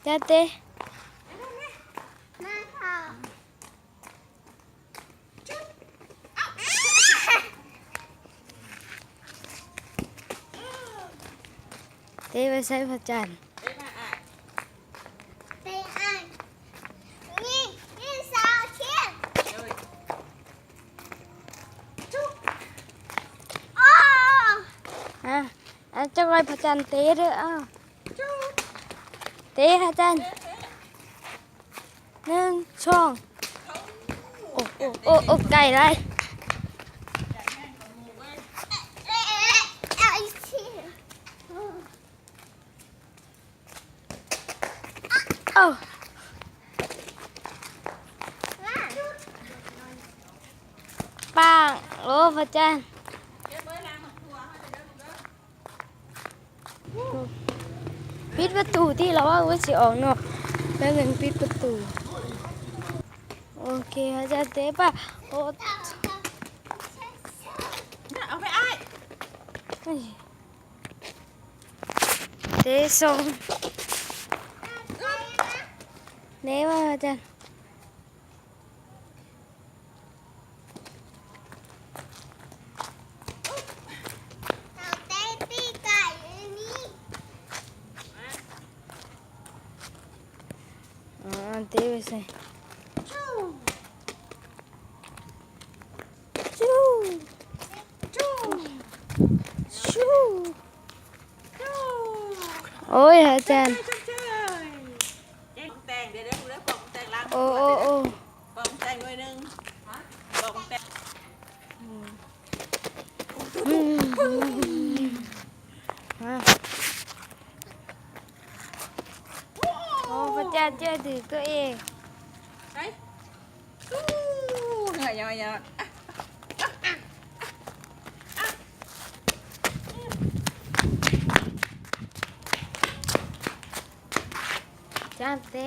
ຈັດເຕ ມາເຂົ້າ ເຕໄປໃສ່ພະຈັນ ເຕອັນ ຍິງ ຍິງສາວຄຽງ ໂອ້ ອາ ອັນຈັກໄວ້ພະຈັນເຕເດີ ເອົາ ເຕພະຈັນ ໜຶ່ງ ສອງ ໂອ້ ໂອ້ ໂອ້ ໂອ້ ໄກຫຼາຍ ເອົາ ປາງ ໂອ້ ພະຈັນ ປິດປະຕູຕິ ລະວັງມັນຊິອອກນອກ ແປັບໜຶ່ງ ປິດປະຕູ ໂອເຄ ພະຈັນເຕປະ ໂອ້ ເອົາໄປອ້າຍ ເຕສົ່ງ ເນມາ ພະຈັນ ອໍ ເຕໄປໃສ່ ໂອ້ຍ ອາຈານ ໂອ້ ໂອ້ ໂອ້ ໂອ້ ພະເຈົ້າ ເຈົ້າຖືຕົວເອງ ໄປ ເຫື່ອຍາວໆ ຈານເຕ.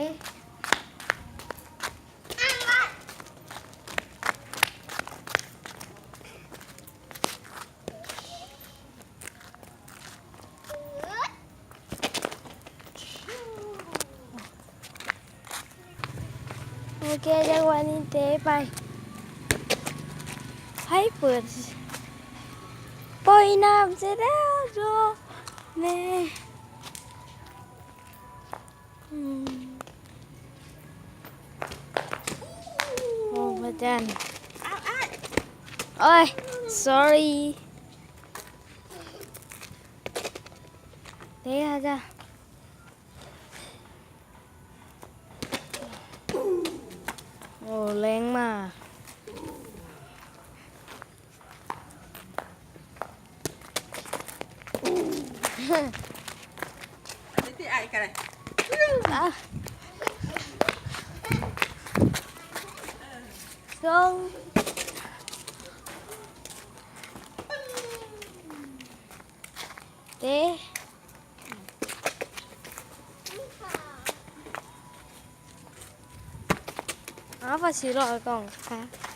ໂອເຄ ຈັງຫວະນີ້ເຕະໄປ ໃຜເປີດ ປ່ອຍນ້ຳເສຍແລ້ວໂດແມ່. ອືມ ໂອ້ ພະຈັນ ອ້າວ ອ້າຍ ໂອ້ຍ sorry ເດ້ອາຈານ ໂອ້ ແລງມາ. ອັນນີ້ຕິອ້າຍກໍໄດ້ ອ່ະ ສົ່ງ ເຕະ ເອົາ ພາສີຫຼອກກ່ອງຄ່ະ.